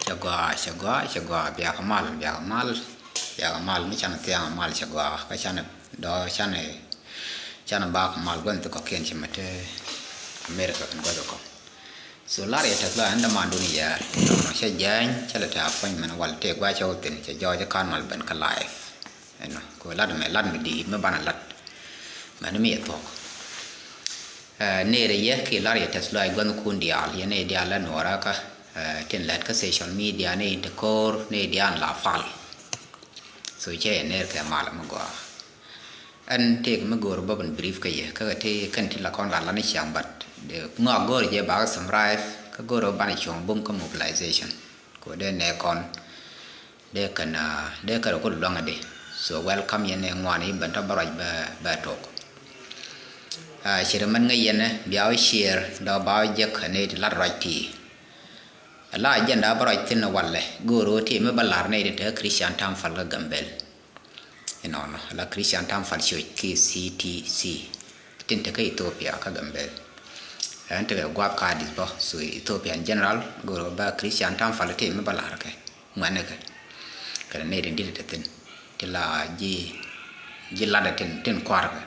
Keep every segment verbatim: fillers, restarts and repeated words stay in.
Cɛ gɔaa, cɛ gɔaa, cɛ gɔaa. Biakä mal, biakä mal, biakä mal. Mi canɛ thiaŋ mal cɛ gɔaa. Kä canɛ dɔ̱, canɛ, canɛ bak mal gua̱n thi kɔ̱kiɛn ci mɛ te America kɛn gua̱th kɔ. So lar yɛ tɛth la ɛn dämandun yɛɛr. Nɔ cɛ jɛny, cɛ lɛ te appointment wal tëë gua̱c cɛ wä thin, cɛ jɔɔc ɛ kan mal ben kä live. Ɛnɔ, kɛ lat mɛ, lat mi di̱i̱t mi banɛ lat. Mɛn mi yɛ thuɔ̱k. Ɛ, nɛɛrɛ yɛ ki lar yɛ tɛth lɔaac gua̱thkun diaal, yɛn nɛy diaal la nuɔɔrakä, ɛ, tin lät kä social media, nɛy ti ko̱o̱r, nɛy diaal la pal. So cɛ yɛ nɛɛr kɛ mal mi gɔaa. Ɛn tëëk mi go̱o̱r bä bin brief kä yɛ, kä ti kɛn ti la kɔn gat la ni ciaŋ, but ŋɔak go̱o̱r jɛ bak summarize, kä go̱o̱r bä banɛ cuɔ̱ŋ bum kä mobilization. Kɛ dee nɛ kɔn dee kɛn, ah, dee kɛn rɛ kul luaŋ di. So welcome yɛn ɛ ŋuan i̱ ben tɔ bä ruac bɛ, bɛ tok. Ah, ci rɛ mɛn ŋäc yɛn ɛ bia wä share dɔ ba wä jek ɛ nɛy ti lat ruac ti. Ɛ la agenda bä ruac thin ɛ walɛ go̱o̱r wä ti mi bä lar nɛy ti te Christian Temple kä Gambel. Inɔnɔ la Christian Temple Church ki C T C tin te kä Ethiopia kä Gambel. Ɛn tekɛ guath ka di̱th bä, so Ethiopia in general go̱o̱r bä Christian Temple ti mi bä lar kɛ ŋuɛ̈nikɛ. Kɛnɛ nɛy tin di̱t te thi̱n ti la ji̱, ji̱ latdɛ tin, tin kua̱rkɛ.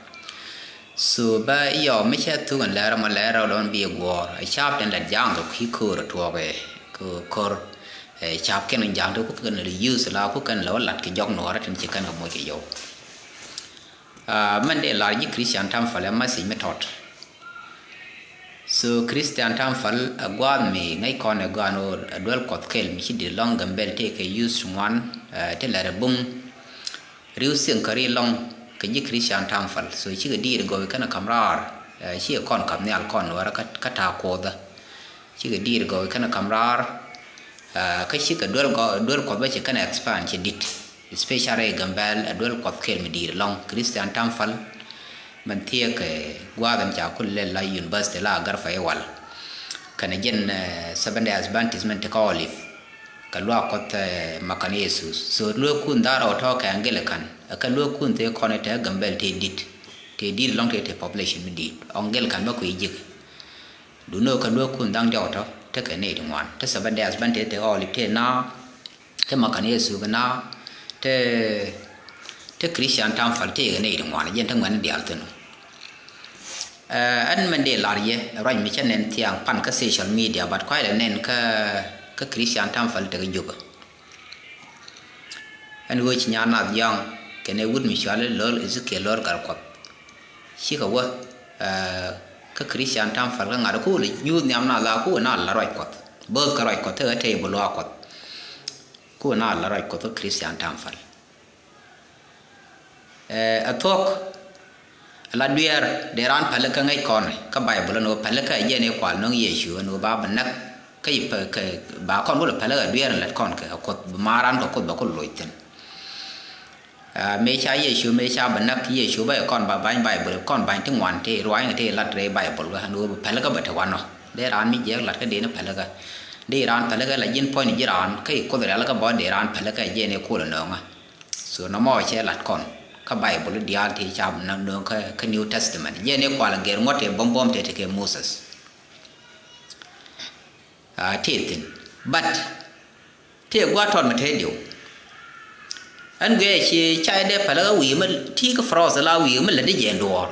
So bä yɔ mi cɛ thuk in lɛr mɔ lɛr rɛw lɔn bi guɔ̱ɔ̱r ɛ ca̱p tin lɛt ja̱a̱ŋ kɛ kui̱ ko̱o̱r ɛ tuɔɔk ɛ kɛ ko̱r. Ɛ ca̱p kɛn ja̱a̱ŋ ti ku kɛn lɛ use la ku kɛn lɛ wä lat kɛ jɔk nuɔɔrä tin ci kɛn kɛ moc kɛ yɔw. Ah, mɛn dee lar ji̱ Christian Temple ɛ message mi tɔt. So Christian Temple ɛ gua̱a̱th mi ŋäc kɔn ɛ gua̱a̱n ɣöö ɛ duel kuɔth kɛl mi ci di̱t lɔ̱ŋ Gambel tëëkɛ youth ŋuan, ɛ, ti lɛr ɛ buŋ. Ri̱w thiɛŋ kä ri̱ lɔ̱ŋ kɛ ji̱ Christian Temple. So cikɛ di̱i̱t gɔw kɛn ɛ ka̱m raar, ɛ, cikɛ kɔn ka̱m nhial kɔn wärä kä, kä ta̱a̱ kuɔthä. Cikɛ di̱i̱t gɔw kɛn ɛ ka̱m raar, ɛ, kä cikɛ duel gɔw, duel kuɔth bä ci kɛn ɛ expand ci di̱t. Especially Gambel ɛ duel kuɔth kɛl mi di̱i̱t lɔ̱ŋ Christian Temple. Mɛn thiee kɛ gua̱a̱th in ca kul lɛl la university la Garfa iwal. Kɛnɛ jɛn, ɛ, Seventh Day Adventist mɛn ti kä Olive. Kɛ luaak kuɔth, ɛ, Makan Yesus. So lueekun dharɛ wä tɔ̱ kɛ Anglican. Ɛ kɛ lueekun thee kɔn ɛ te Gambel te di̱t. Te di̱t lɔ̱ŋ te te population mi di̱i̱t. Anglican bä kui̱ ji̱k. Duno kɛ lueekun dhaŋ diɔk tɔ̱ tekɛ nɛy ti ŋuan. Te Seventh Day Adventist te Olive te na. Te Makan Yesu kɛ na. Te, te Christian Temple te kɛ nɛy ti ŋuan. Jɛn te ŋuan diaal thin. Ɛ, ɛn mɛn dee lar yɛ ruac mi cä nɛn thiaŋ pan kä social media, but kuay lɛ nɛn kä, kä Christian Temple tekɛ Juba. Ɛn ɣöö ci nyan nath yɔ̱ŋ kɛnɛ wut mi cuali lo̱r Ezekiel lo̱r gal kuɔth. Cikɛ wä, ɛ, kä Christian Temple kä ŋa̱t ku lɛ nyuuth nhiam nath la ku na la ruac kuɔth. Bo̱o̱th kä ruac kuɔth tekɛ tɛy bi luaak kuɔth. Ku na la ruac kuɔth kä Christian Temple. Ɛ, ɛ thuɔ̱k, ɛ la dueer dee raan pälikä ŋäc kɔn kä Baibol ɛn ɣöö pälikä ɛ jɛn i̱ kual nöŋ Yecu ɛn ɣöö ba bi näk kä i̱ pä-, kä ba kɔn kulɛ pälikä ɛ dueer ɛn lät kɔn kɛ ɛ kuoth bi maar raan kɛ kuoth bɛ ku loc thi̱n. Ɛ, mëë ca Yecu, mëë ca bi näk Yecu bä ɛ kɔn ba ba̱ny Baibol, kɔn ba̱ny ti ŋuan ti ruaacni ti lat rɛy Baibol kä ɛn ɣöö bi pälikä bɛ te wanɔ. Dee raan mi jiɛk lat kä dee ni pälikä. Dee raan pälikä la ji̱n puɔ̱ny ji̱ raan kä i̱ kuoth rialikä bä dee raan pälikä ɛ jɛn i̱ kulɛ nöŋä. So nɔmɔ cɛ lat kɔn kä Baibol diaal ti ca nöŋ kä, kä New Testament. Jɛ ni kual gɛr ŋuɔt tɛ buɔ̱m buɔ̱m tɛ ti kɛ Moses. Ah, ti thin. But ti gua̱a̱th tɔt mi te diw. Ɛn guiɛ ci ca dee pälikä wi̱i̱ mi ti kä froth la wi̱i̱ mi lät di jɛ duɔɔr.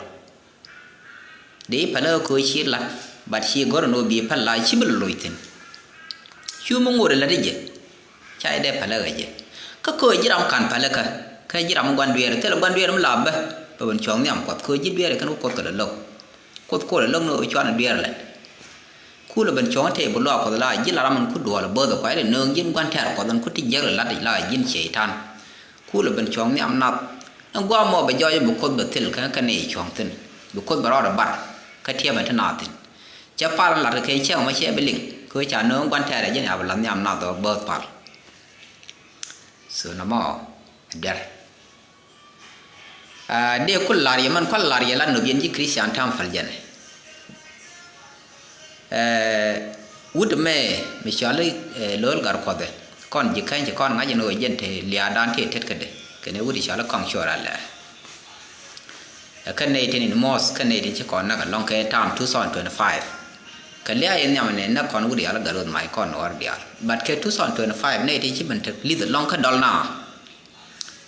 Dee pälikä kɛ ɣöö ci lat, but ci gɔ̱r ɛn ɣöö bi päl la ci bi loc thi̱n. Cu mi ŋot ɛ lät ɛ jɛ, ca jɛ dee pälikä jɛ. Kä kɛ ɣöö ji̱ ram ka̱n pälikä, kä ji̱ ram mi gua̱n dueerɛ, thilɛ gua̱n dueerɛ mi la bä, bä ben cuɔ̱ŋ nhiam kuɔth, kɛ ɣöö ji̱ dueerɛ kɛn wä kuoth kɛ lɛ lo̱k. Kuoth kuɔth lɛ lo̱k ni ɣöö cuanɛ dueerɛ lät. Kulɛ ben cuɔ̱ŋ tëë bi luaak kuɔth la ji̱ la ram ɛn ku duɔl ɛ bo̱o̱th ɛ kuay lɛ nööŋ ji̱n gua̱n tɛ̈r kuɔth ɛn ku ti jiäk lɛ lat la ji̱n cɛy-tan. Kulɛ ben cuɔ̱ŋ nhiam nath. Ɛn gua̱a̱ mɔ bɛ jɔɔc bi kuoth bɛ thil kä, kä nɛy cuɔ̱ŋ thi̱n. Bi kuoth bɛ rɔɔdɛ bar kä tiɛpɛ ti naath thi̱n. Cɛ pal ɛn lat kɛ cɛŋ mɔ cɛ bi liŋ. Kɛ ɣöö ca nööŋ gua̱n tɛɛrɛ ji̱n a bi lath nhiam nath ɔ bo̱o̱th pal. So nɔmɔ ɛ duer. Ah, dee ku lar yɛ man kual lar yɛ la nop yɛn ji̱ Christian Temple jɛn. Eh, wut mɛ mi cɔal i̱, eh, Lo̱l Gatkuɔth ɛ kɔn ji̱ kɛny ci kɔn ŋa̱c ɛn ɣöö jɛn te lia̱a̱dan tëë tet kädɛ kɛnɛ wut i̱ cɔal i̱ Kɔaŋ Cuɔl Alɛr. Ɛ kɛn nɛy tin in mɔɔth kɛn nɛy tin ci kɔn näk ɛlɔ̱ŋ kɛ ta̱a̱m two thousand twenty-five. Kɛ lia̱a̱ in nhiam ɛnɛ näk kɔn wut i̱ cɔal i̱ Gatkuɔth mac kɔn Nuɔɔr diaal. But kɛ two thousand twenty-five nɛy ti ci ben tek li̱th ɛlɔ̱ŋ kä dɔl na.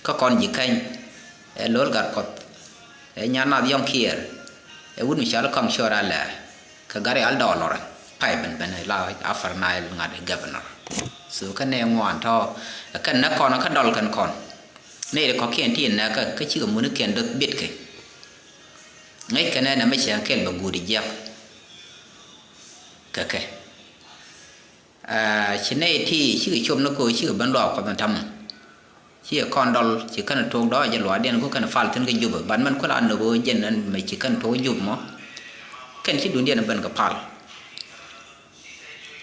Kä kɔn ji̱ kɛny ɛ lo̱l gat kuɔth, ɛ nyan nath yɔ̱ŋ kiɛɛr, ɛ wut mi cɔal kɔŋ cɔr alɛ kɛ gat rial dɔɔlɔr pay ben ben la Upper Nile ŋa̱t governor. So kä nɛ ŋuan tɔ kɛn nɛ kɔn kä dɔl kɛn kɔn. Nɛy ti kɔ̱kiɛn ti nɛ kä kä cikɛ mun kiɛn doth bit kɛ. Ŋäc kɛn nɛ nɛ mi cɛ kɛl bɛ guut jiɛk kɛ kɛ. Ci nɛy ti cikɛ cop ni ko̱ cikɛ ben luaak kuɔth ni tamɔ. Ci kɔn dɔl ci kɛn tok dɔɔc jɛ luaakdiɛn ku kɛn pal thi̱n kä Jubɛ. But mɛn ku la nöp ɣöö jɛn ɛn mɛ ci kɛn tok Jubɛ mɔ. Kɛn ci duundiɛn ben kɛ pal.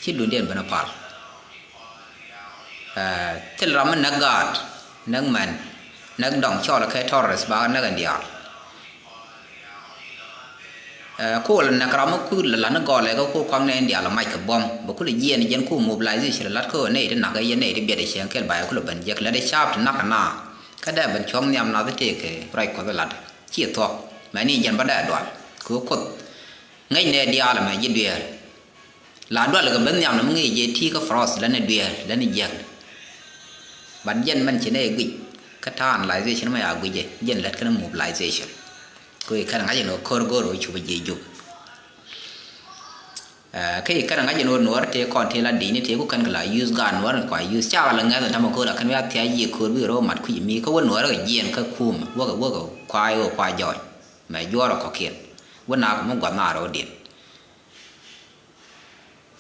Ci duundiɛn ben pal. Thil ram mi näk gaat, näk mɛn, näk dɔŋ cɔl kɛ terrorist ba näk ɛn diaal. Ɛ, ku lɛ näk ram mi ku lɛ la̱t ni gɔlɛ kä ku kɔaŋ nɛ in diaal mac kɛ buɔ̱m bɛ ku lɛ jiɛɛn jɛn ku mobilization lɛ la̱t kä nɛy ti nak ɛ yɛn nɛy ti biɛt ɛ cieŋ kɛl ba yɛ ku lɛ ben jek lät ɛ caap ti nak kɛ na. Kä dee ben cuɔ̱ŋ nhiam nath tëëkɛ ruac kuɔth ɛ la̱t ci thuɔ̱k mɛni jɛn bä dee dual kɛ kuoth. Ŋäc nɛ diaal ɛmɛ ji̱ dueer. La dual kɛ ben nhiam ni mi ŋi̱i̱c jɛ ti kä frost lɛn i̱ dueer lɛn i̱ jiäk. But jɛn mɛn ci nɛ i̱ guic kä ta̱a̱ analyzation mɛ ya guic jɛ jɛn lät kɛn mobilization. Kɛ i̱ kɛn ŋa̱c in ɣöö ko̱r go̱o̱r ɣöö cupɛ jiɛ jup. Ɛ, kä i̱ kɛn ŋa̱c in ɣöö nuɔɔr tëë kɔn tëë la di̱i̱ni tëë ku kɛn kɛ la use gaat nuɔɔr in kua use cakɛ la ŋɛth in tamɛ ko̱r a kɛn wi̱i̱ a thia̱c yiëë ko̱r wi̱i̱ rɔ̱ mat kui̱c mi kä wä nuɔɔr kɛ jiɛn kä kuum wäkɛ wäkɛ kua i̱ ɣöö kua jɔɔny. Mɛ juɔɔr ɛ kɔ̱kiɛn wä naak mi guath naar rɔ̱diɛn.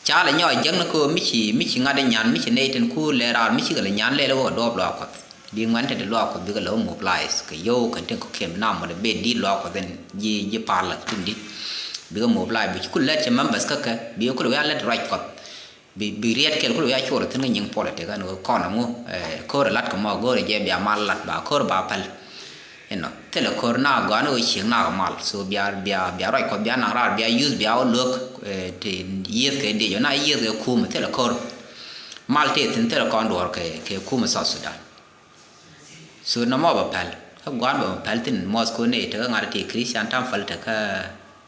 Ca lɛ nyɔɔc jäkni kɛ ɣöö mi ci, mi ci ŋa̱t ɛ nyan, mi ci nɛy tin ku lɛ raar, mi cikɛ lɛ nyan lɛl ɛ wä kɛ duɔɔp luaak kuɔth. Bi ŋuɛ̈n te ti luaak kuɔth bikɛ lɛ wä mobilize kɛ yio̱w kɛn tin kɔ̱kiɛn bi na mɔt ɛ ben di̱t luaak kuɔth in ji̱, ji̱ pal tin di̱t. Bikɛ mobilize bi ci ku lɛt cɛ members kä kɛ bi ku lɛ wä ya lɛt ruac kuɔth. Bi, bi riɛt kɛl ku lɛ wä ya cor thi̱n kä nyiŋ politic ɛn ɣöö kɔn ɛŋu, ɛ, ko̱r ɛ lat kɛ mɔ go̱o̱r ɛ jɛ bia mal lat ba ko̱r ba päl. Inɔ thilɛ ko̱r na gɔaa ni ɣöö cieŋ na kɛ mal. So bia, bia, bia ruac kuɔth bia naŋ raar bia youth bia wä luäk, eh, ti yiëth kɛ diec wä na yiëth kɛ kum thilɛ ko̱r. Mal tëë thi̱n thilɛ kɔn duɔ̱ɔ̱r kɛ, kɛ kum South Sudan. So nɔmɔ bɛ päl kä gua̱a̱n bɛ bɛ päl thi̱n muɔth ko̱n nɛy tekä ŋa̱t ti Christian Temple tekä,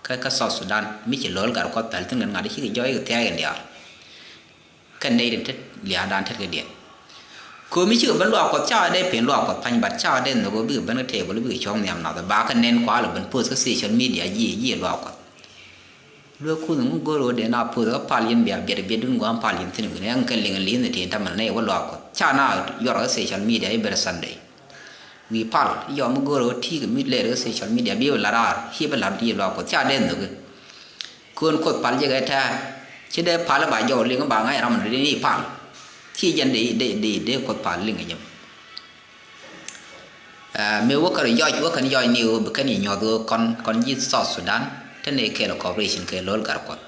kä, kä South Sudan mi ci lo̱l gat kuɔth päl thi̱n kɛn ŋa̱t cikɛ jɔɔc kɛ thia̱a̱c kɛn diaal. Kɛn nɛy tin tet lia̱a̱dan tet kɛ diɛn. Ko̱mi cikɛ ben luaak kuɔth cakɛ dee pen luaak kuɔth pa̱ny, but cakɛ dee nhök ɣöö bikɛ ben kä table bikɛ cuɔ̱ŋ nhiam nath ba kɛ nɛn kualɛ ben post kä social media ji̱, ji̱ luaak kuɔth. Lueek kuth ŋu go̱r ɣöö dee na post kä pal yɛn bia biɛt biɛt dun gua̱a̱m pal yɛn thi̱n wi̱n ɛn kɛ liŋ li̱n ni tin tamɛ nɛy wä luaak kuɔth ca na yuɔr kä social media every Sunday. Wi̱i̱ pal yɔm mi go̱o̱r ɣöö ti̱i̱ kɛ mi lɛɛr kä social media bi bɛ la̱t raar ci bɛ la̱t di̱i̱t luaak kuɔth ca dee nhöki. Köön kuoth pal jɛ kɛ tɛ̱̈ɛ̱̈ ci dee pal ba jɔw liŋ ba ŋa̱c ram dee ni pal. Ci jɛn dee dee dee dee kuoth pal liŋ jɛ. Ɛ, mëë wä kɛn jɔc wä kɛn jɔc ni ɣöö bi kɛn i̱ nyuɔth ɣöö kɔn kɔn ji̱ South Sudan te ni kɛɛl cooperation kɛ lo̱l gat kuɔth.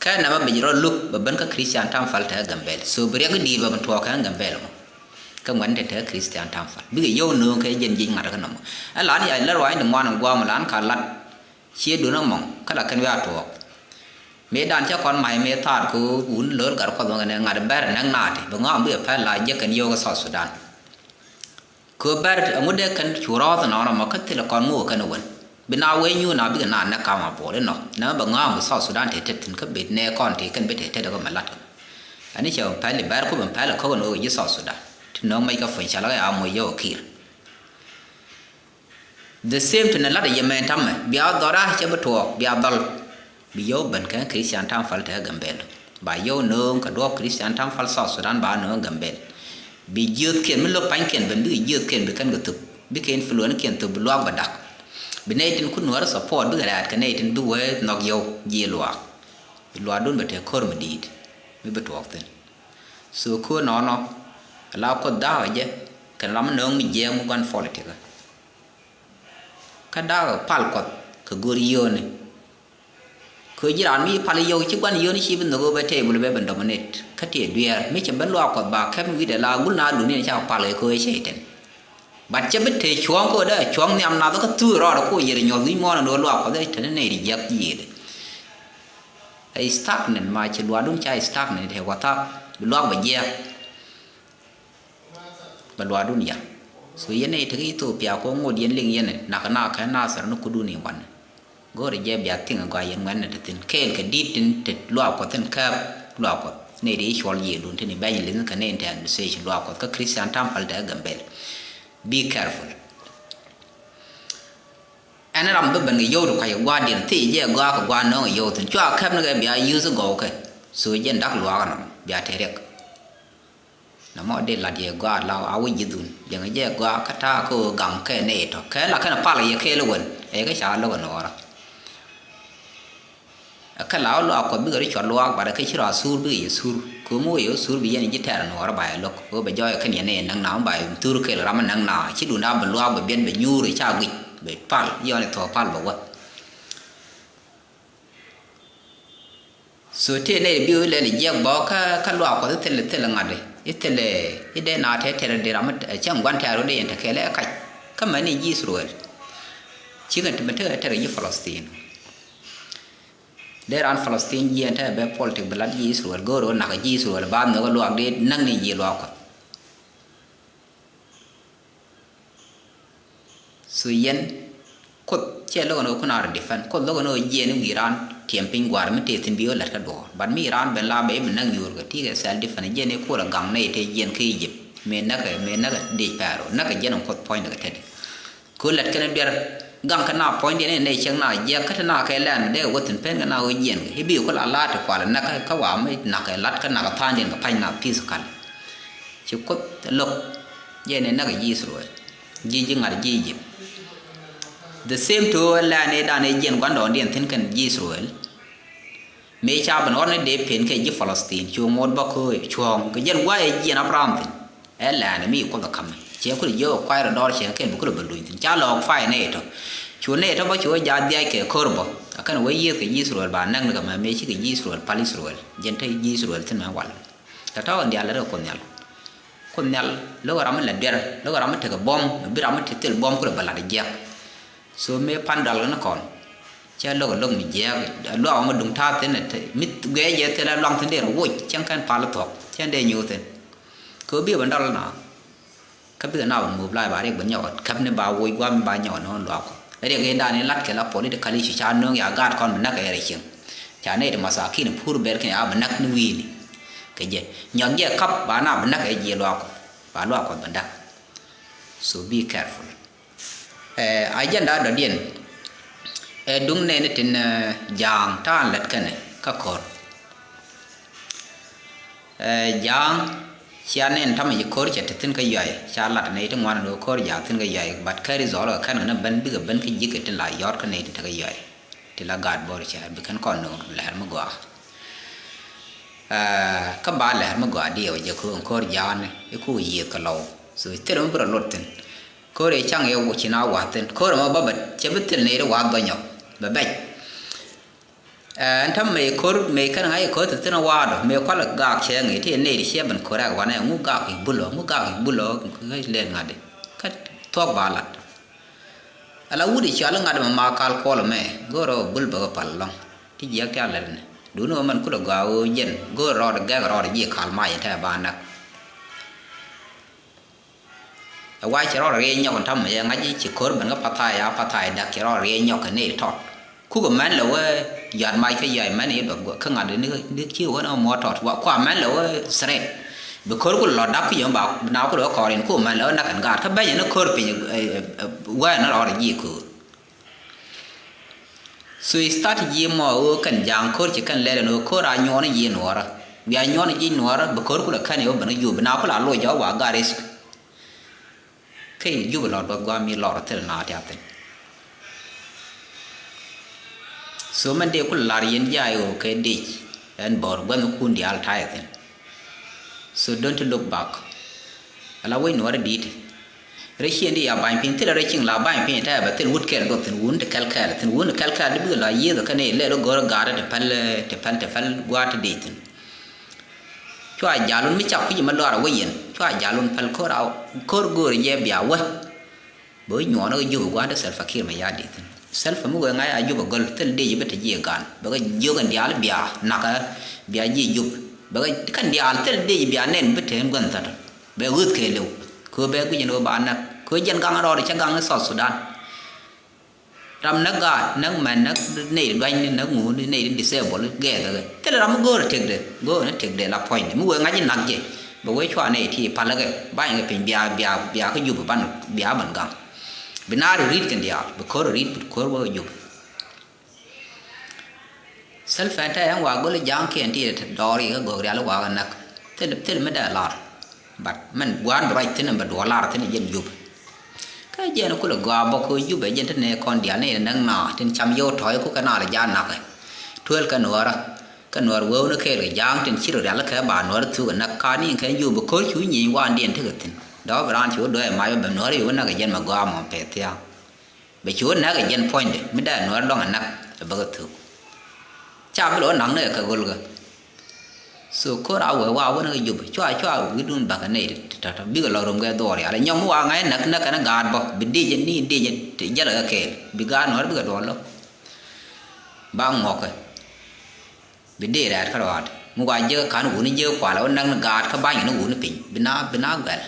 Kɛ nɛmɛ bi rɔ luk bɛ ben kä Christian Temple te Gambel. So bi riɛk di̱i̱t bɛ ben tuɔɔk kɛ Gambel mɔ. Kä ŋuɛn te te Christian Temple bikɛ yio̱w nööŋ kɛ jɛn jic ŋa̱t kä nɔmɔ. Ɛ lan ya lär wa̱i̱ni ŋuan in gua̱a̱m lan ka lat. Cie duun ɛmɔ kä la kɛn wiaa tuɔɔk. Mëë dan cä kɔn ma̱c mëë thaat kɛ wun lo̱l gat kuɔth mɔ kɛn ŋa̱t bɛr nɛk naati bi ŋɔaam bikɛ pɛl la jek kɛn yio̱w kä South Sudan. Kɛ bɛr ɛŋu dee kɛn cu rɔɔth nɔnɔ mɔ kä thilɛ kɔn ŋuuk kɛn wän. Bi na wee nyuun a bikɛ na nɛ kam a puɔl inɔ nɛ bɛ ŋa̱a̱m bi South Sudan tëë tet thi̱n kä bet nɛ kɔn tëë kɛn bi tëë tet kɛ mɛ lat kɛ. Ɛn i̱ cɛ bɛ pɛl i̱ bɛr ku bɛ pɛl ɛ käk ɛn ɣöö ji̱ South Sudan ti nööŋ mɛc kä puɔ̱ny ca lak ɛ a moc yɛ wä kiir. The same thing lat a yɛ mɛ tamɛ bia dhɔra cɛ bi tuɔɔk bia dhɔl. Bi yio̱w ben kɛ Christian Temple te Gambel. Ba yio̱w nööŋ kɛ duɔ̱ɔ̱p Christian Temple South Sudan ba nööŋ Gambel. Bi jiöthkiɛn mi lo̱k pa̱nykiɛn ben bikɛ jiöthkiɛn bi kɛn kɛ thöp bikɛ influence kiɛn thöp bi luaak bɛ dak. Bi nɛy tin ku nuäärä support bikɛ rɛ̈ɛ̈t kɛ nɛy tin bi wee nhɔk yio̱w ji̱ luaak. Bi luaakdun bɛ te ko̱r mi di̱i̱t mi bi tuɔɔk thi̱n. So ko̱r nɔnɔ la kuoth da̱a̱k jɛ kɛn ram mi nööŋ mi jiɛɛk mi gua̱n politic. Kä da̱k pal kuɔth kɛ go̱r yio̱o̱ni. Kɛ ji̱ raan mi pal yio̱o̱k ci gua̱n yio̱o̱ni ci bi nhök ɣöö bɛ table bɛ ben dominate kä tiɛ dueer mi cɛ ben luaak kuɔth ba kɛm wi̱cdɛ la gul na duŋni ca pal kɛ ko̱ cɛ itɛn. But cɛ bi te cuɔ̱ɔ̱ŋ ko̱ dee cuɔ̱ɔ̱ŋ nhiam nath kä thuuc rɔɔdɛ ko̱ yɛr nyuɔth wi̱c muɔ̱ɔ̱n ɛn ɣöö luaak kuɔth ɛ tɛn nɛy ri jiɛk yiëëdɛ. Ɛ stagnant ma ci luaakdun ca stagnant ɛ wathak bi luaak bɛ jiɛɛk. Bɛ luaakdun yar. So yɛn nɛy tekä Ethiopia kɛ ŋot yɛn liŋ yɛn nak nak kɛ Nasir ni kudun i̱ wan. Go̱o̱rɛ jɛ bia thiŋ gɔaa yɛn ŋuɛ̈tnɛ te thi̱n kɛɛl kɛ di̱t tin te luaak kuɔth thi̱n kääp luaak kuɔth. Nɛy ti cuɔl yiëëdun tini bɛny li̱th kɛ nɛy tɛ administration luaak Kuɔth kä Christian temple tɛ Gambel. Be careful. Ɛn ram bi ben kɛ yio̱w ti kuac kɛ gua̱a̱r diɛn thiec jɛ gɔaa kɛ gua̱a̱r nööŋ yio̱w thin cua kɛp ni kɛ bia use gɔw kɛ. So jɛn dak luaak ɛnɔ bia te riɛk. Nɔmɔ dee lat yɛ gɔaa la a wä ji̱thun jɛn jɛ gɔaa kä ta̱a̱ kä ɣöö gaŋ kɛ nɛy tɔ kɛ la kɛn pal yɛ kɛɛl wen ɛ kɛ ca lo̱k ɛn ɣɔrä. Ɛ kɛ la wä luaak Kuɔth bikɛ rɔ cuɔt luaak bat ɛ kɛ ci rɔ a sur bikɛ yɛ sur kɛ ɣöö mi wä yɛ wä sur bi yɛn ji̱ tɛɛr ɛn ɣɔrä ba yɛ lo̱k ɣöö bɛ jɔɔyɛ kɛn yɛ nɛy ɛ näk na wä ba yɛ thur kɛɛl ram ɛ näk na ci duunda bi luaak bɛ biɛt bɛ nyuur ɛ ca guic bɛ pal yɔɔni thuɔɔk pal bɛ wä. So tëë nɛy bi wä lɛl jiɛk bä kä kä luaak Kuɔth i̱ thilɛ thilɛ ŋa̱t i̱ thilɛ i̱ dee na tɛtɛr di ram i̱ cäŋ gua̱n tɛ̈r wä dee yɛn te kɛɛl ɛ kac. Kä mɛn i̱ ji̱ Ithruɛl cikɛn ti mi tekɛ tɛr ji̱ Palestine. Dee raan Palestine jiɛn te bɛ politik bi lat ji̱ Ithruɛl go̱o̱r wä nak ji̱ Ithruɛl ba nhök luaak dee näk ni ji̱ luaak Kuɔth. So yɛn Kuoth cɛ lo̱k ɛn ɣöö kun a rɔ defend Kuoth lo̱k ɛn ɣöö jiɛn i̱ wi̱i̱ raan tiɛm piny gua̱a̱r mi tëë thi̱n bi ɣä lät kä duɔ̱ɔ̱r but mi raan ben la bɛ i̱ bi näk nyuur kɛ ti̱i̱ kɛ self defend jiɛn i̱ kuɔl ɛ gaŋ nɛy tëë jiɛn kä Egypt mëë näk mëë näk dec Pɛro näk jiɛn in Kuoth puɔ̱nydɛ kɛ tetdɛ. Kɛ ɣöö lät kɛn duer gaŋ kɛ na puɔ̱nydiɛn in nɛy cieŋ na jiɛk kä te na kɛ lɛn mi dee kɛ wä thi̱n pen kɛ na ɣöö jiɛn kɛ i̱ bi kɛ kuɔl a la̱a̱t ti kual ɛ näk kä wa̱a̱ mi na̱k kɛ la̱t kä na̱k kɛ tha̱a̱ŋdiɛn kɛ pa̱ny na physically. Ci Kuoth lo̱k jiɛn in näk ji̱ Ithruɛl ji̱ ji̱ ŋa̱t ji̱ Egypt. The same to lɛn i̱ dan i̱ jiɛn gua̱ndɔɔŋdiɛn thi̱n kɛn ji̱ Ithruɛl. Mëë ca ben ɣɔn i̱ dee pen kɛ ji̱ Palestine cu ŋot bä köö cuɔ̱ɔ̱ŋ kɛ jiɛn gua̱a̱c i̱ jiɛn Abraham thi̱n. Ɛ lɛn i̱ mi Kuoth ɛ ka̱m ciɛ kulɛ jiök ɛ kuay rɔ dɔɔr ciɛ kɛn bi kulɛ ben luny thi̱n ca lɔɔk pay nɛy tɔ. Cu nɛy tɔ bä cu wä jaat dhiac kɛ ko̱r bä. Ɛ kɛn wä yiëëth kɛ ji̱ Ithruɛl ba näk ni kɛ mɛ mëë cikɛ ji̱ Ithruɛl pal Ithruɛl jiɛn te ji̱ Ithruɛl thi̱n mɛ wal. Tɔ̱tɔ̱ in diaal lät kɛ Kuoth Nhial. Kuoth Nhial lo̱k ram mi la duer lo̱k ram mi tekɛ buɔ̱m mi bi ram mi te thil buɔ̱m kulɛ bä lat jiɛk. So mëë pan dual kɛ ni kɔn cɛ lo̱k lo̱k mi jiɛk luak mi duŋ ta̱a̱ thin mi guɛɛ jɛ thil luaŋ thin dee rɔ woc cɛn kɛn pal thuɔ̱k cɛn dee nyuuth thin. Kɛ bi bä dɔl na. Kä bikɛ na wä mop la ba riɛk bä nyɔk käp ni ba woc guam ba nyɔk ni wä luak kɔ riɛk in dan in lat kɛ la political issue ca nöŋ ya gaat kɔn bi näk kɛ rɛ cieŋ. Ca nɛy ti masakin pur ber kɛ ya bi näk ni wi̱i̱ni. Kɛ jɛ nyɔk jɛ kap ba na bi näk kɛ jiɛ luak kɔ ba luak kɔ bi näk. So be careful. Ɛ agenda dɔ̱diɛn ɛ duŋ nɛni tin jaaŋ ta̱a̱n lät kɛnɛ kä ko̱r. Ɛ ja̱a̱ŋ cia nɛn tamɛ ci ko̱r cɛ te thi̱n kä yuay ca lat nɛy ti ŋuan ni ko̱r ja̱a̱ŋ thi̱n kä yuay bat kɛri zɔl kɛ kɛn kɛ ni ben bikɛ ben kä ji̱ kɛ tin la yɔt kä nɛy ti te kä yuay. Ti la gaat bo̱r cɛ bi kɛn kɔn ni lɛr mi gɔaa. Ɛ kä ba lɛr mi gɔaa diɛw jɛ ko̱r ko̱r ja̱a̱ŋ ni i̱ ku yiëth kɛ lɔw. So thil mi bi rɔ lot thi̱n ko̱r i̱ caŋ i̱ ci na wa̱a̱ thi̱n ko̱r ɛmɔ bä bɛ cɛ bi thil nɛy ti wa̱a̱ bä nyɔk bɛ bɛc. Ɛn täämɛ mëë ko̱r mëë kɛn ŋa̱c ko̱r thi̱n wa̱a̱dɔ mëë kualɛ gaak cɛ ŋi̱i̱c ti nɛy ti ciɛ ben ko̱r ɛk wanɛ ŋu gaak i̱ bulɔ ŋu gaak i̱ bulɔ. Kä lɛl ŋa̱t i̱ kä thuɔ̱k ba lat. Ala wut i̱ cɔal i̱ ŋa̱t mɛ ma kal kuɔl mɛ go̱o̱rɔ bul bɛ kɛ pal lɔ̱ŋ ti jiɛk ti a lɛl ni duuni wä mɛn kulɛ gɔaa ɣöö jɛn go̱o̱rɔ rɔɔdɛ gɛk rɔɔdɛ ji̱ kal mac in tɛɛ ba näk. Ɛ wa cɛ rɔɔdɛ riey nyɔk in ta̱mɛ jɛ ŋa̱c i̱ ci ko̱r ben kä pathayɛ a pathayɛ dak cɛ rɔɔdɛ riey nyɔk kɛ nɛy tɔt. Kukɛ mɛn lɛ wee yɔat mac kä yɔac mɛn i̱ duɔth guɔ kä ŋa̱t ni ni ci wee ni mɔ tɔt wa kua mɛn lɛ wee threat. Bi ko̱r ku lɔ dak ki yom ba na ku lɔ kɔrin ku mɛn lɛ wee nak kɛn gaat kä bɛnyɛ ni ko̱r piny wee ni rɔɔdɛ ji̱ ko̱r. So strategy mɔ ɣöö kɛn ja̱a̱ŋ ko̱r ci kɛn lɛl ɛn ɣöö ko̱r a nyuɔ̱ɔ̱n ji̱ nuɔ̱ɔ̱rä. Bia nyuɔ̱ɔ̱n ji̱ nuɔ̱ɔ̱rä bi ko̱r kulɛ kɛn yɛ wä ben kä Jup na kulɛ a loc jɔk wa gat risk. Kä Jup lɔt bä gua̱a̱m mi lɔr thil na tiath thi̱n. So mɛn dee kulɛ lar yɛn ja̱a̱ yɛ ɣöö kɛ dec ɛn bo̱r gua̱n kun diaal ta̱a̱ yɛ thi̱n. So don't look back. Ala wec nuɔ̱ɔ̱rä di̱i̱t. Rɛy ciëŋ di ya ba̱ny piny thilɛ rɛy ciëŋ la ba̱ny piny tɛɛ bɛ thil wut kɛl duɔth thi̱n wun ti kɛl kɛl thi̱n wun ti kɛl kɛl di bikɛ la yiëth kä nɛy lɛl i̱ go̱rä ga̱a̱rä ti päl ti päl gua̱a̱r ti dec thi̱n. Cua jalun mi cak kui̱c mɛ luaar wä yɛn cua jalun päl ko̱r a ko̱r go̱o̱rä jɛ bia wä. Bɛ wä nyuɔɔn kä Jup gua̱a̱n ti Salva Kiir mɛ ya dec thi̱n Salva mi wee ŋa̱c a Jup a gɔl thil dec bi te jiɛ gan bɛ kɛ jiök in diaal bia nakä bia jiɛ Jup bɛ kɛ kɛn diaal thil dec bia nɛn bi te in gua̱n thät. Bɛ ɣöth kɛɛliw kɛ ɣöö bɛ guic ɛn ɣöö ba näk kɛ ɣöö jɛn gaŋ rɔɔdɛ cä gaŋ ni South Sudan. Ram näk gaat, näk mɛn, näk nɛy ti duanyni, näk ŋu, nɛy ti disable gɛɛth kɛ. Thilɛ ram mi go̱o̱rɛ tëkdɛ, go̱o̱rɛ ni tëkdɛ la puɔ̱nydɛ. Mi wëë ŋa̱c i̱ näk jɛ, bɛ wee cua nɛy ti palä kɛ, ba̱ny kɛ piny, bia, bia, bia kä Jubɛ ban, bia ban gaŋ. Bi naar ri̱t kɛn diaal, bi ko̱r ri̱t, bi ko̱r wä kɛ Jubɛ. Thil fɛn tɛ ɛn wa go̱l i̱ ja̱a̱ŋkiɛn ti dɔɔr i̱ kä gɔ̱k rial i̱ wa kɛ näk. Thil, thil mi dee lar. But mɛn gua̱a̱n bi ruac thi̱n ɛn bɛ duɔɔr lar thi̱n ɛ jɛn Jubɛ. Kä jɛn kulɛ gɔaa bä ko̱ Jubɛ jɛn ti nɛ kɔn diaal ni nɛ näk na tin cam yio̱w tɔ̱ɔ̱c kukɛ na lɛ ja̱a̱n nakä. Tuël kɛ nuäärä. Kɛ nuäär wewni kɛɛl kɛ ja̱a̱ŋ tin ci rɔ rial kɛ ba nuäär thuk ɛ näk ka ni kɛ Jubɛ ko̱r cu nyieny wandiɛn tekɛ thi̱n. Dɔ̱ bi raan ci wä duäc ɛ mac wä bɛ nuäär i̱ wä näk ɛ jɛn mɛ gɔaa mɔ pɛth thia̱a̱ŋ. Bɛ ci wä näk ɛ jɛn puɔ̱nydɛ mi dee nuäär dɔ̱ŋ ɛ näk ɛ bäkɛ thuk. Ca bi lɛ wä naŋ ni ɛ kɛ go̱lkä. So ko̱r a wee wa wä ni kɛ Jubɛ cua cua wi̱dun bakä nɛy ti tɔ̱tɔ̱ bikɛ lɔ rom kɛ dhuɔɔr yal ɛ nyɔm mi wa ŋa̱c näk näk kɛn gaat bä bi dec ni dec ti jälɛ kɛ kɛɛl bi gaat nuäär bikɛ duɔl lo̱k. Ba ŋuɔ̱kɛ. Bi dee rɛɛt kä ruaat mi wa jiäk ka̱n wuni jiäk kualɛ wä näk ni gaat kä ba̱ny kɛn wuni piny bi na bi na guɛl.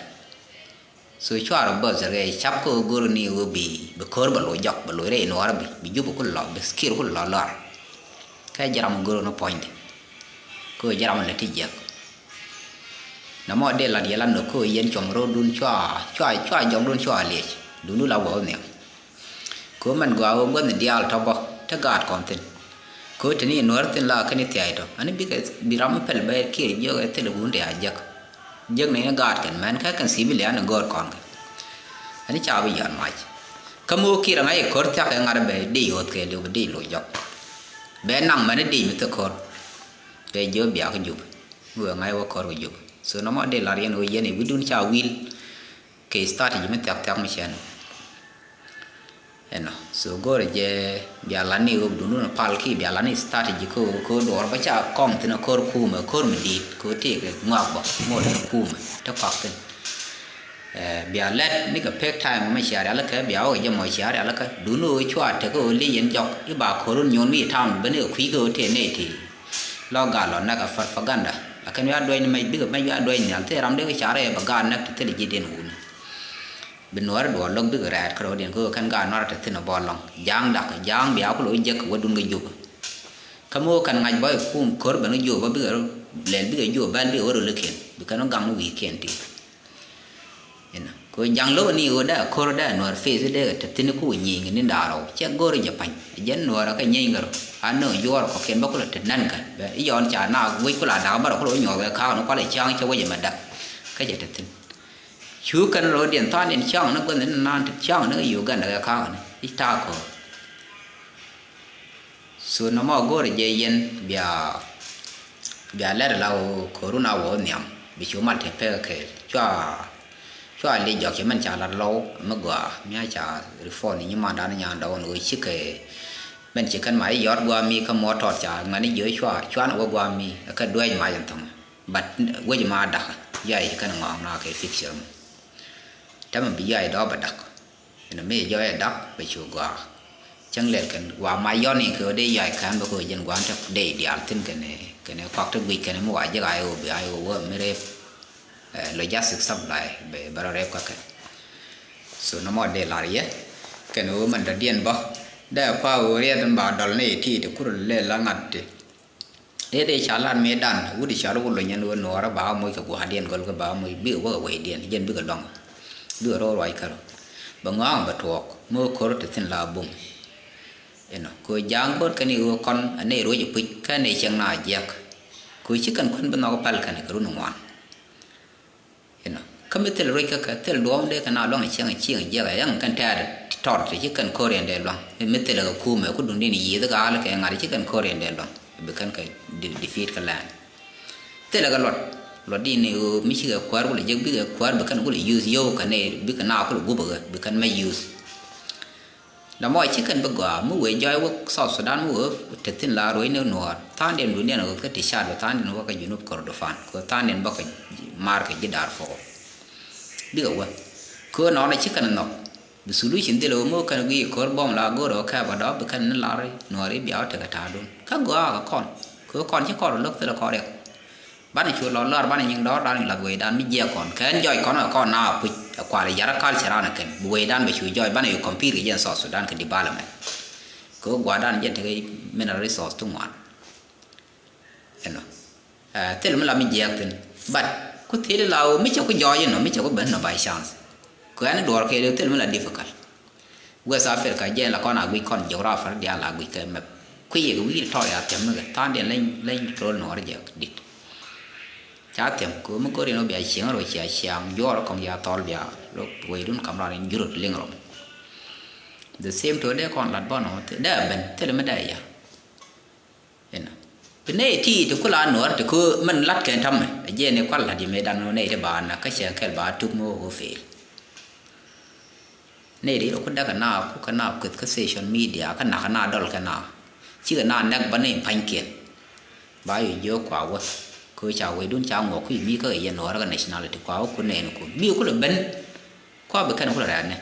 So cua rɔ bäth rɛy cap kä ɣöö go̱r ni ɣöö bi bi ko̱r bɛ loc jɔk bɛ loc rɛy nuɔɔr bi bi Jubɛ ku lɔ bi kir ku lɔ lɔr. Kɛ jɛ ram go̱r ni puɔ̱nydɛ. Kä jɛ ram lɛ ti jiäk. Nɔmɔ dee lat yɛ lat nɔ kä yɛn cuɔm ro̱o̱dun cua cua cua jɔkdun cua liec dun du la wä nhiam. Kä mɛn gɔaa ɣöö guäthni diaal tɔ̱ bä te gaat kɔn thi̱n. Kä te ni nuäär thi̱n la kɛn i̱ thia̱a̱c tɔ̱ ani bikɛ bi ram mi pɛl bɛ kiɛ jiök ɛ thil wun te a jiäk. Jiäk ni gaat kɛn mɛn kä kɛn civilian ni go̱o̱r kɔn kɛ. Ani ca bi yɔ̱a̱n mac. Kä mi wä kiɛ rɛ ŋa̱c i̱ ko̱r thia̱k kɛ ŋa̱t bɛ dee yo̱o̱th kɛ liw bɛ dee loc jɔk. Bɛ naŋ mɛn i̱ dee mi thik ko̱r. Bɛ jiök bia kä Jubɛ. Mi wee ŋa̱c wä ko̱r kɛ Jubɛ. So nɔmɔ dee lar yɛn wä yɛn i̱ wi̱dun ca wil. Kɛ strategy mi thiak thiak mi cɛn. Ɛnɔ so go̱rɛ jɛ bia lani wä dundun pal ki bia lani strategy ko ko duɔr ba ca kɔŋ thin a ko̱r kumɛ ko̱r mi dit ko tëë kɛ ŋɔak bä ŋot kɛ kumɛ te kɔak thin. Bia lɛt ni kɛ pek time mi cia rial kɛ bia wä kɛ jɛ mɔ cia rial kɛ duni wä cua tek wä li yɛn jɔk iba ko̱run nyuɔn mi tam bä ni kɛ kui̱ kɛ wä tëë nɛy ti. Lɔ gal lɔ nɛk a propaganda. Lakin wiaa duec ni mɛc bikɛ mɛc wiaa duec nhial thil ram dee kɛ car ɛ bɛ gaat nɛk ti thil ji̱ diɛn wuni. Bi nuɔɔri duɔɔr lo̱k bikɛ rɛɛt kärɔɔdiɛn kä kɛn gaat nuɔɔri te thi̱n ɛ bɔl lɔŋ ja̱a̱ŋ dak ja̱a̱ŋ bia kulɛ wä jiäk kɛ wädun kɛ Jubɛ. Kä mi wä kɛn ŋa̱c bä i̱ kum ko̱r ben kä Jubɛ bä bikɛ rɔ lɛl bikɛ Jubɛ bɛl bikɛ wä rɔ likiɛn bi kɛn wä gaŋ ni wi̱i̱kiɛn ti. Inɔ kɛ ja̱ŋ lo̱k ni ɣöö dee a ko̱r dee a nuäär peth dee kɛ te thi̱n ku nyieny kɛ ni̱n da̱a̱r rɔw cɛ go̱r jɛ pa̱ny. Jɛn nuäär kɛ nyieny kɛ rɔ a nööŋ juɔɔr kɔ̱kiɛn bä kulɛ te nän kɛ bɛ i̱ yɔn ca na wec kulɛ a da̱k bä rɔ kulɛ wä nyuɔth kɛ ka̱a̱k ni kualɛ cäŋ cɛ wec ɛmɛ da̱k. Kä cɛ te thi̱n cu kɛn rɔɔdiɛn tha̱a̱ŋdiɛn cäŋ ni guänh ni naan te cäŋ ni Uganda kɛ ka̱a̱k ni i̱ ta̱a̱ ko̱r. So nɔmɔ go̱o̱rɛ jɛ yɛn bia bia lɛr la wä ko̱run a wä nhiam bi cu mal te pek kɛɛl cua cua lic jɔk cɛ mɛn ca lat lɔw mi gɔaa mi a ca reform ni nyimandan nyan dɔw ni wä cikɛ mɛn ci kɛn ma i̱ yɔt guami kä mɔ tɔt ca ŋuɛn i̱ jiö cua cuan wä guami kä duɛc mac in thɔŋ. But wec ma dak jua i̱ ci kɛn ŋɔɔŋ na kɛ picture mɔ. Tɛmɛ bi jua i̱ dɔɔp a dak. Inɔ mi jɔɔc ɛ dak bɛ cu gɔaa. Cäŋ lɛl kɛn wa ma yɔn in kɛ ɣöö dee yɔac kään bɛ kɛ ɣöö jɛn gua̱a̱n te dee diaal thi̱n kɛnɛ kɛnɛ kuak te guic kɛnɛ mi wa jek a i̱ ɣöö bi a i̱ ɣöö wä mi rep. Logistic supply bɛ bɛ rɔ rep kä kɛn. So nɔmɔ dee lar yɛ kɛn ɣöö mɛn dɔ̱diɛn bä dee kua ɣöö riɛt in ba dɔl ni ti ti kur lɛl la ŋa̱t ti. Ëë dee ca lat mëëdan wut i̱ cɔal wut lony ɛn ɣöö nuɔɔrä ba moc kɛ gua̱a̱rdiɛn gɔl kɛ ba moc bikɛ wä kɛ wecdiɛn jɛn bikɛ luaŋ. Bikɛ ro̱o̱ ruac kärɔ bɛ ŋɔaŋ bɛ tuɔɔk mi wä ko̱r te thi̱n la buŋ. Inɔ kɛ ɣöö ja̱a̱ŋ go̱o̱r kɛn i̱ ɣöö kɔn ɛ nɛy ruec i̱ puc kä nɛy cieŋ na jiɛk. Kɛ ɣöö ci kɛn kuän bi nhɔk päl kɛn kɛ run i̱ ŋuan. Inɔ kä mi thil ruec kä kɛ thil duɔ̱ɔ̱m dee kɛ na luaŋ cieŋ cieŋ jiɛk ɛ yaŋ kɛn tɛɛr tɔt ti ci kɛn ko̱r yɛn dee luaŋ mi thil kɛ kumɛ ku duŋ din yieth gal kɛ ŋa̱t ci kɛn ko̱r yɛn dee luaŋ bi kɛn kɛ defeat kɛ lɛn. Thil kɛ luɔt luɔt din ni ɣöö mi ci kɛ kuäär kulɛ jek bi kɛ kuäär bi kɛn kulɛ use yow kɛ ni bi kɛ na kulɛ gup kɛ bi kɛn mɛ use. Nɔmɔ ci kɛn bi gɔaa mi wëë jɔɔc wä South Sudan mi wëë te thi̱n la ruɔ̱cni nuɔɔr tha̱a̱ŋdiɛn duundiɛn wä kä ti caat wä tha̱a̱ŋdiɛn wä kä Junub Kordofan kɛ tha̱a̱ŋdiɛn bä kɛ maar kɛ ji̱ Darfur. Bikɛ wä kɛ nɔnɔ ci kɛn nhɔk bi solution dhil wä mi wä kɛn guic ko̱r bɔm la go̱o̱r wä kɛɛp wä dɔɔp bi kɛn ni lar nuɔɔr i̱ bia wä tekɛ ta̱a̱dun kä gɔaa kɛ kɔn kɛ kɔn ci kɔn rɔ lo̱k thilɛ kɔn riɛk. Banɛ cu lɔ lɔr banɛ nyiŋ dɔɔr dan lath wecdan mi jiɛk kɔn kɛn jɔc kɔn kɛ kɔn na puc ɛ kual ɛ yara culture an kɛn bi wecdan bɛ cu jɔc banɛ cu compete kɛ jɛn South Sudan kɛ development. Kɛ ɣöö gua̱a̱r dan jɛ tekɛ mineral resource ti ŋuan. Ɛnɔ. Thil mi la mi jiɛɛk thin. But ku thil la ɣöö mi cɛ ku jɔɔc inɔ, mi cɛ ku ben inɔ by chance. Kɛ ɣän duɔ̱ɔ̱r kɛ thil mi la difficult. West Africa jɛ la kɔn a guic kɔn geographer diaal a guic kɛ map. Kui̱ yɛ kɛ wi̱i̱ tɔr ya thiɛm mi kɛ tha̱a̱ŋ diɛn leny leny rol nuɔɔr jɛ dit. Ca thiɛm kɛ mi go̱r in wä bia cieŋ rɔ cia ciaŋ juɔɔr kɔŋ ya thɔl bia rɔ wecdun kam ran in jurut liŋ rɔ. The same to dee kɔn lat bɔn ɔ dee ben thil mi dee ya. Inɔ. Bi nɛy ti ti kula nuɔr ti ku min lat kɛn tamɛ. Jɛ ni kual lat yɛ mɛ dan nɛy ti ba na kä cɛ kɛl ba tuk mi wä fail. Nɛy ti ku däk kɛ na ku kɛ na kueth kä social media kä nak kɛ na dɔl kɛ na. Cikɛ na nɛk ba ni pa̱nykiɛn. Ba yɔ jiök kua wä. Kɛ ca wecdun ca ŋuɔk kui̱ mi kä yɛ nuɔr kɛ nationality kua wä ku nɛn ku. Bi ku lɛ ben. Kua bi kɛn ku lɛ rɛɛt ni.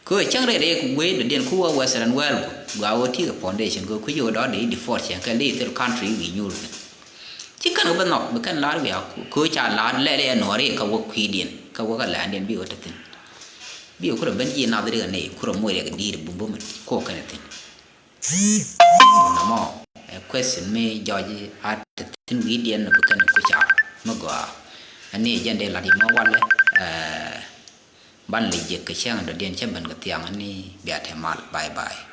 Kɛ cäŋ rɛy rɛy wee dɔ̱diɛn ku wä Western world gua wä ti̱i̱ kɛ foundation kɛ kui̱ wä dɔ̱diɛn di force kɛ li thil country wi̱i̱ nyuur kɛ. Ci kɛn kɛ bä nhɔk bi kɛn la̱r wiaa kɛ ca la̱r lɛl ɛ nuɔ̱ɔ̱ri kɛ wä kui̱diɛn kɛ wä kɛ la̱a̱ndiɛn bi wä te thi̱n. Bi wä kurɛ ben ji̱ nath ri kɛ nɛy kurɛ moc rɛk di̱i̱t bum bum kɛ wä kɛn thi̱n. Nɔmɔ ɛ question mi jɔɔc a te thi̱n wi̱i̱diɛn bi kɛn ku ca mi gɔaa. Ɛn ni jɛn dee lat yɛ mɔ walɛ. Ban lɛ jiɛk kɛ cäŋ dɔ̱diɛn cä ben kɛ thiaŋ ni bia te mal. Bye bye.